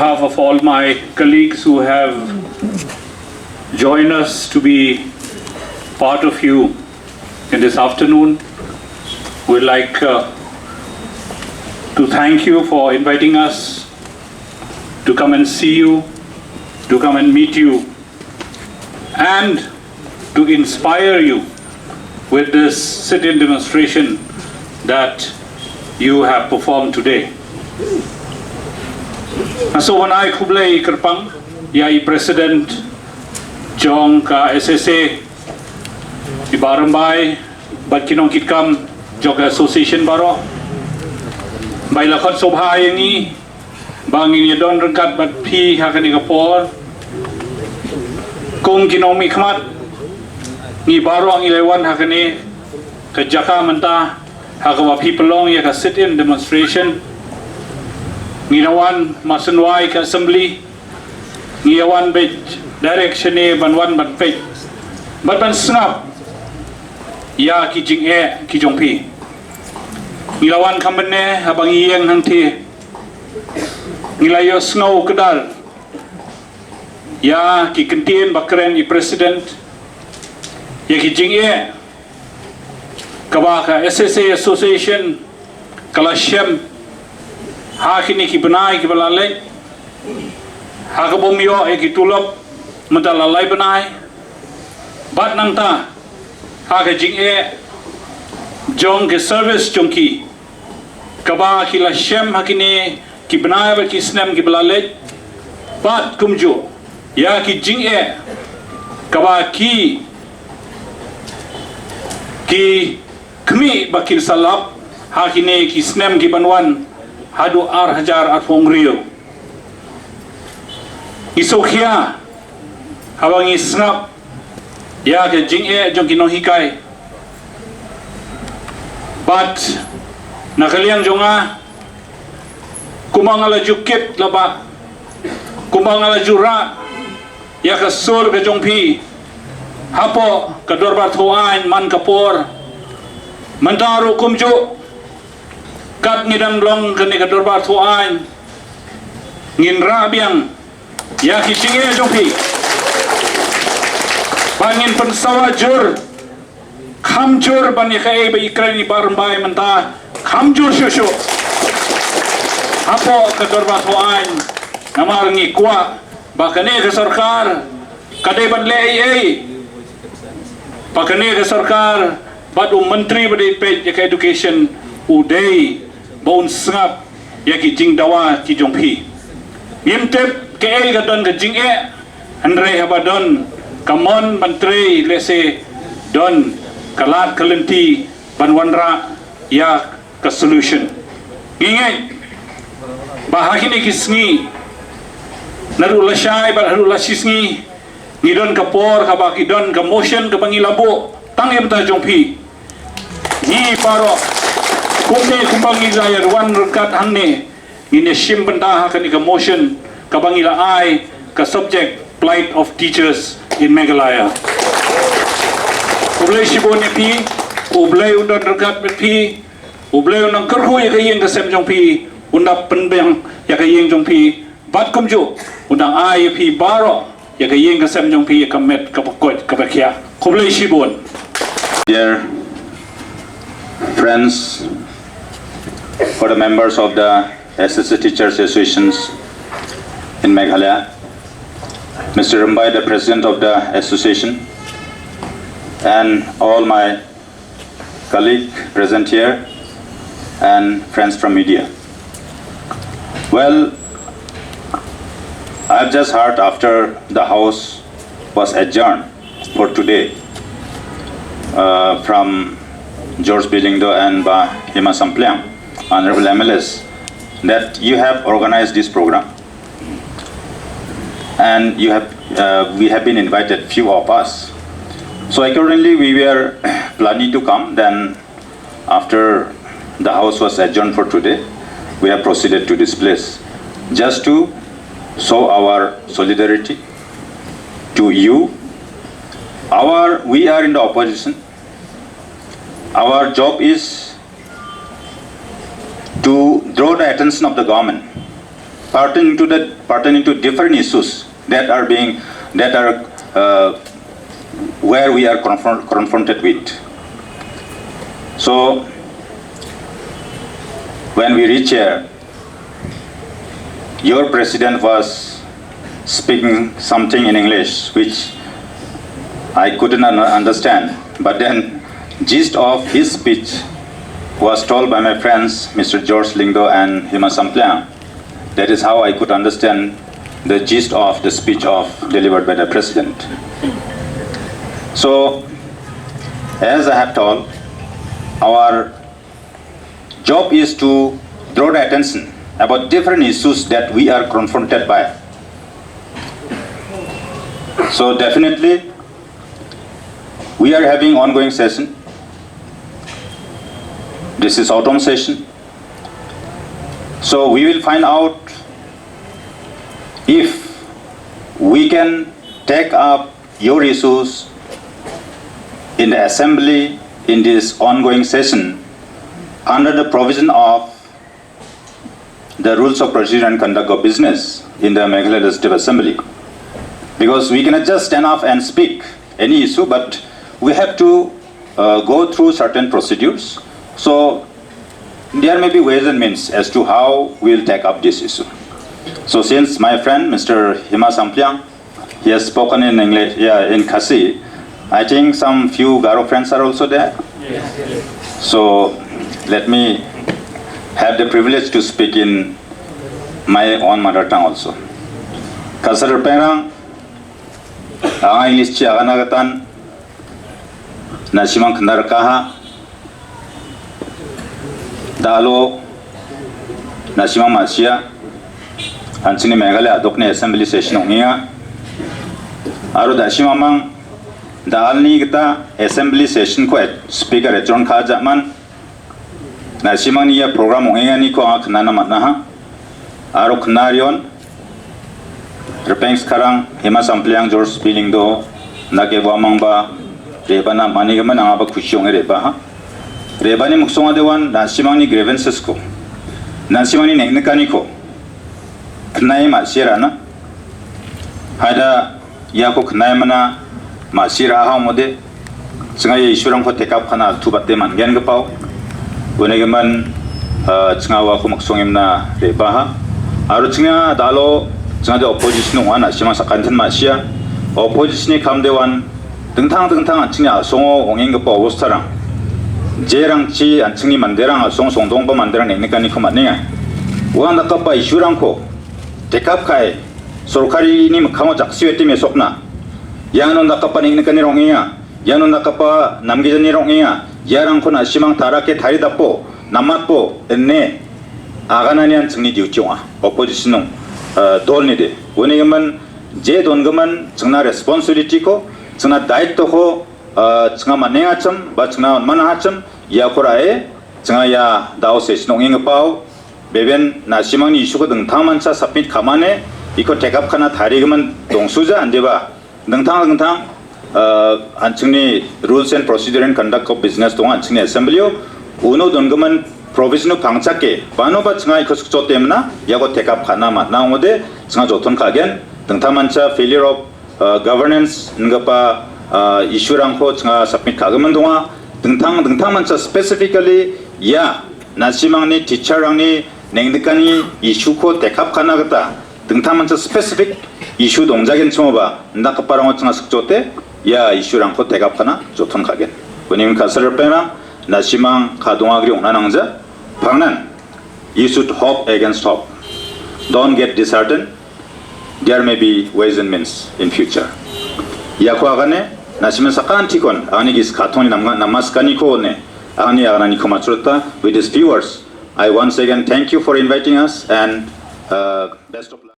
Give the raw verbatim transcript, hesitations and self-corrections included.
behalf of all my colleagues who have joined us to be part of you in this afternoon, we'd like uh, to thank you for inviting us to come and see you, to come and meet you, and to inspire you with this sit-in demonstration that you have performed today. Nga sngewbha ban ai khublei kyrpang ïa i president jong ka S S A, i Bah Rymbai, bad ki nongkitkam jong ka association baroh. Ba i la khot sngewbha ïa ngi ba ngin ïa don ryngkat bad phi ha kane ka por. Kum ki nongmihkhmat, ngi baroh ngi la wan ha kane ka jaka mynta ha kaba phi pynlong ïa ka sit-in demonstration. Ngi la wan masynwai ka assembly, ngi ïa wan beit direct shane ban wan ban peit bad ban sngap ïa ki jingeh ki jong phi. Ngi la wan kham bynne haba ngi ïeng hangthie, ngi la ïohsngew kdar ïa ki kyntien ba kren i president ïa ki jingeh kaba ka S S A association ka la shem ha kine ki bnai kiba la leit, ha kaba ym ïoh ïa ki tulop mynta la lai bnai, bad nangta ha ka jingeh jong ki service jong ki kaba ki la shem ha kine ki bnai bad ki snem kiba la leit, bad kumjuh ïa ki jingeh kaba ki ki khmih ba kin sa lap ha kine ki snem ki ban wan haduh ar hajar arphew hynriew. Ngi sngewkhia haba ngi sngap ïa ka jingeh jong ki nonghikai. Bad na ka liang jong nga, kumba nga la ju kit la ba, kumba nga la ju rah ïa ka sur ka jong phi hapoh ka dorbar thaw aiñ man ka por, mynta ruh kumjuh, kat ngi dang long kane ka dorbar thaw aiñ, ngin rah biang ïa ki jingeh jong phi. Ba ngin pynsawa jur, kham jur ban ïa kaei ba i kren i Bah Rymbai mynta, kham jur shuh shuh hapoh ka dorbar thaw aiñ. Namar ngi kwah ba kane ka sorkar ka dei ban leh ei ei, ba kane ka sorkar bad u myntri ba dei peit ïa ka education u dei ba un sngap ïa ki jingdawa ki jong phi. Ngim tip kaei ka don ka jingeh, hynrei haba don ka mon ban trei lehse don ka lad ka lynti ban wanrah ïa ka solution. Ngi ngeit ba ha kine ki sngi, naduh lashai bad haduh lashisngi, ngi don ka por kaba ki don ka motion kaba ngi la buh tang ïa bynta jong phi. Ngi baroh, kumne kumba ngi la ïa wan ryngkat hangne, ngin ïa shim bynta ha kane ka motion kaba ngi la ai, ka subject Plight of Teachers in Meghalaya. U Blei shibun ïa phi, U Blei un don ryngkat bad phi, U Blei un nang kyrkhu ïa ka ïing ka sem jong phi, un da pynbiang ïa ka ïing jong phi, bad kumjuh un nang ai ïa phi baroh ïa ka ïing ka sem jong phi ïa ka met kaba koit kaba khiah. Khublei shibun. Dear friends, for the members of the S S A Teachers Associations in Meghalaya, Mister Rymbai, the president of the association, and all my colleague present here, and friends from media. Well, I've just heard after the house was adjourned for today, uh, from George B Lyngdoh and Bah Hima Sampliang, Honorable M L As, that you have organized this program. And you have, uh, we have been invited, few of us. So accordingly, we were planning to come. Then after the house was adjourned for today, we have proceeded to this place just to show our solidarity to you. Our, we are in the opposition. Our job is to draw the attention of the government pertaining to the pertaining to different issues that are being that are uh, where we are confront, confronted with. So when we reach here, your president was speaking something in English which I couldn't un- understand. But then, gist of his speech was told by my friends, Mister George Lyngdoh and Hema Sampliang. That is how I could understand the gist of the speech of delivered by the president. So, as I have told, our job is to draw the attention about different issues that we are confronted by. So definitely, we are having ongoing session. This is autumn session. So we will find out if we can take up your issues in the assembly in this ongoing session under the provision of the rules of procedure and conduct of business in the Meghalaya Legislative Assembly. Because we cannot just stand up and speak any issue, but we have to uh, go through certain procedures. So there may be ways and means as to how we'll take up this issue. So since my friend Mister Hema Sampliang, he has spoken in English, yeah, in Khasi, I think some few Garo friends are also there. So let me have the privilege to speak in my own mother tongue also. Khasar Pengrang, ang English chi agana katan, na simang khandar kaha, dalo, na simang masia, anchini Meghalaya adok ni assembly session ong inga. Aro da simang mang, da alni kita assembly session ko speaker etron kha jaman, na simang ni ya program ong inga ni ko ang kna na matna ha. Aro kna rion, Repeng Skarang, Hema Sampliang, George Bilingdo, Nake Wamang ba, Reba na mani gaman ang aba kusiong Reba ha. Reba ni muksong adewan, na simang ni grievances ko. Na simang ni nek nekani ko. Khnai ma sira na. Hada ya ko khnai mana ma sira ha mode. Chinga ye issue rang ko take up khana tu batte man gen gepau. Wene geman chinga wa ko muksong imna Reba ha. Aro chinga dalo chinga de opposition ong ana simang sakanten ma sia. Opposition ni kam dewan dengtang dengtang anchini asong ong ing gepau wos tarang. Je rang chi anchini manderang asong song dong ba manderang nek nekani ko matninga. Wan da kapa issue rang ko. Take up kai. Sorkari ni mekhango jaksi weti mesokna. Yang non da kapa nek nekani rong inga. Yang non da kapa namgi jani rong inga. Ya rang ko na simang tara ke thari dapo. Namat po. Enne. Agana ni anchini diu chiong ah. Opposition nong. Dol ni de. Wene geman je don geman chingna responsibility ko, chingna daityo ko, chingna manenga cham, ba chingna mana cham, ya ko rae, chingna ya dao se sinong ing pau, beben na simang ni issue ko dengtang mansa submit khamane, iko take up khana thari geman dongsuja ande ba. Dengtang dengtang, anchini rules and procedure and conduct of business dong anchini assembly o, uno don geman provision o pangchake, bano ba chingna iko sukcho temna, ya ko take up khana matna ngode, chingna joton khagen, dengtang mansa failure of governance nengapa issue rang ko chingna submit khagen mendonga, dengtang dengtang mansa specifically ya na simang ni teacher rang ni neng dekani issue ko take up khana kata dengtang mansa specific issue dong jagen chuma ba nda kapa rang chingna sukcho te ya issue rang ko take up khana joton khagen. Wene min kasar pengrang na simang khadong agri ong na nangja pangnan. You should hope against hope. Don't get disheartened. There may be ways and means in future. Ya ko agane, na simen sakan tikon, ani gis katon ni nama, nama skani ko ne, ani agana ni ko machurta with these viewers. I once again thank you for inviting us and uh, best of luck.